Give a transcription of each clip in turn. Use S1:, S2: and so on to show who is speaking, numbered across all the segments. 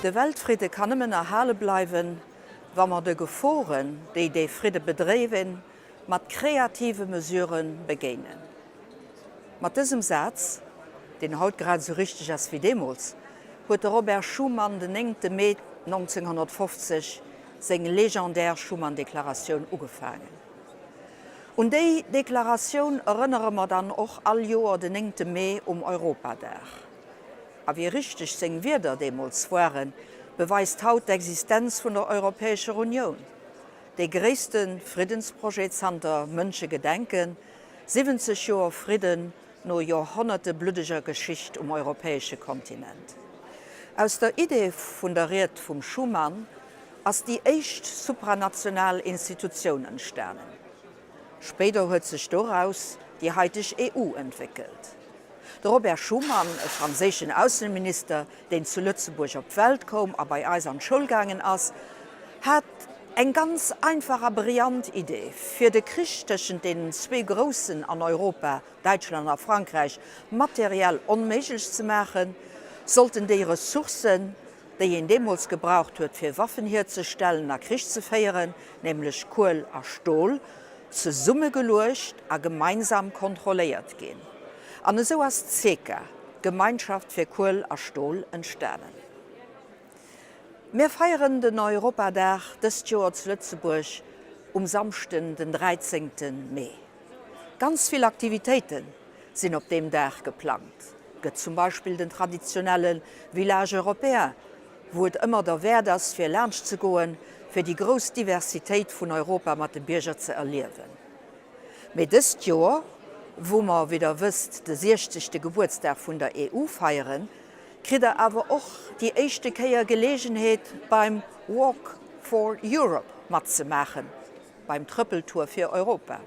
S1: De Weltfridde kann nëmmen erhale bleiwen, wa mer de Geforen, déi dee Fridde bedréiwen, mat kreative Mesurë begéinen. Mat dësem Saz, deen haut grad esou richteg ass wéi deemools, huet de Robert Schuman den 9 Mee 1950 seng legendär Schuman-Deklaratioun ugefaangen. Un déi Deklaratioun erënnere mer dann och all Joer den 9 Mee um Europadag. A wéi richteg seng Wierder deemools waren, beweist haut d'Existenz vun der Europäescher Unioun, dee gréisste Friddensprojet zanter Mënschegedenken, 70 Joer Fridden no Joerhonnerte bluddeger Geschicht um europäesche Kontinent. Aus der Idee vun der Ried vum Schuman ass déi éischt supranational Institutioun entstanen. Spéider huet sech doraus déi haiteg EU entwéckelt. De Robert Schuman, e franséischen Ausseminister, deen zu Lëtzebuerg op d'Welt koum a bei eis an d'Schoul gaangen ass, hat eng ganz einfach a brillant Idee, Fir de Krich tëschent deenen zwee Groussen an Europa, Däitschland a Frankräich, materiell onméiglech ze maachen, sollten déi Ressourcen, déi een deemools gebraucht huet, fir Waffen hierzestellen a Krich ze féieren, nämlech Kuel a Stol, zesummegeluecht a gemeinsam kontrolléiert ginn. An esou ass d'CECA, d'Gemeinschaft fir Kuel a Stol, entstanen. Mir feieren den Europadag dëst Joer zu Lëtzebuerg um Samschden den 13 Mee. Ganz vill Aktivitéiten sinn op deem Dag geplangt. Gëtt zum Beispill den traditionelle Village Européen, wou et ëmmer derwäert ass fir laanscht ze goen, fir déi grouss Diversitéit vun Europa mat de Bierger ze erliewen. Mee dëst Joer, wou mer, wéi der wësst, de 60. Gebuertsdag vun der EU feieren, kritt der awer och déi éischte Kéier Geleegenheet beim Walk for Europe matzemaachen. Beim Trëppeltour fir Europa.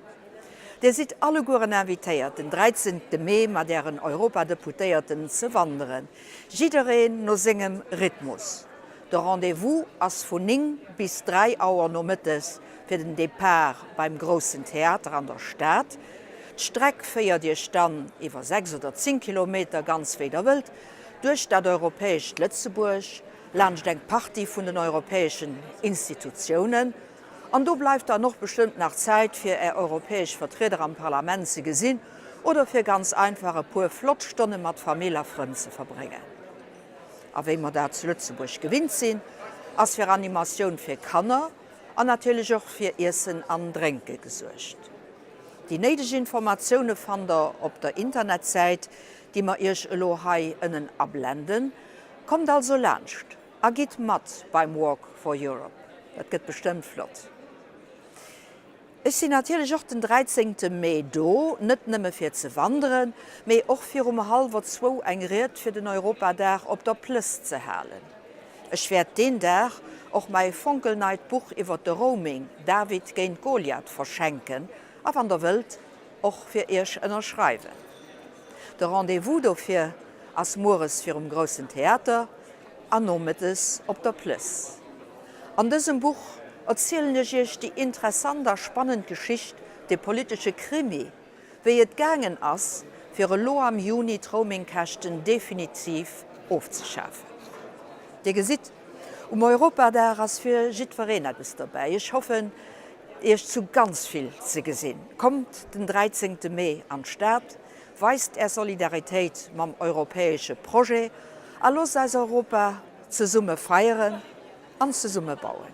S1: Dir sidd allegueren invitéiert den 13 Mee mat ären Europadeputéierten ze wanderen. Jiddereen no sengem Rhythmus. De Rendez-vous ass vun 9 bis 3 Auer nomëttes fir den Depart beim Groussen Theater an der Stad. D'Streck féiert iech dann iwwer 6 oder 10 Kilometer, ganz wéi der wëllt, duerch dat europäescht Lëtzebuerg, laanscht eng Partie vun den europäeschen Institutiounen. An do bleift dann och bestëmmt nach Zäit fir Är europäesch Vertrieder am Parlament ze gesinn oder fir ganz einfach e puer flott Stonne mat Famill a Frënn ze verbréngen. A wéi mer dat zu Lëtzebuerg gewinnt sinn, ass fir Animatioun fir Kanner an natierlech och fir Iessen an Drénke gesuergt. Déi néideg Informatioune fannt der op der Internetsäit, déi mer Iech elo hei ënnen ablenden. Kommt also laanscht! A gitt mat beim Walk for Europe, dat gëtt bestëmmt flott. Ech sinn natierlech och den 13 Mee do, net nëmme fir ze wanderen, mee och fir um hallwer zwou eng Ried fir den Europadag op der Plëss ze halen. Ech wäert deen Dag och mäi fonkelneit Buch iwwer de Roaming, David géint Goliath, verschenken a wann der wëllt, och fir iech ënnerschreiwen. De Rendez-vous dofir ass mueres virum Groussen Theater an nomëttes op der Plëss. An dësem Buch erzielen ech iech déi interessant a spannend Geschicht, de politesche Krimi, wéi et gaangen ass, fir elo am Juni d'Roamingkäschten definitiv ofzeschafen. Dir gesitt, um Europadag ass fir jiddwereen eppes derbäi. Ech hoffen, iech zu ganz vill ze gesinn. Kommt den 13 Mee an d'Stad, Weist Är Solidaritéit mam europäesche Projet a loosst eis Europa zesumme feieren an zesumme bauen.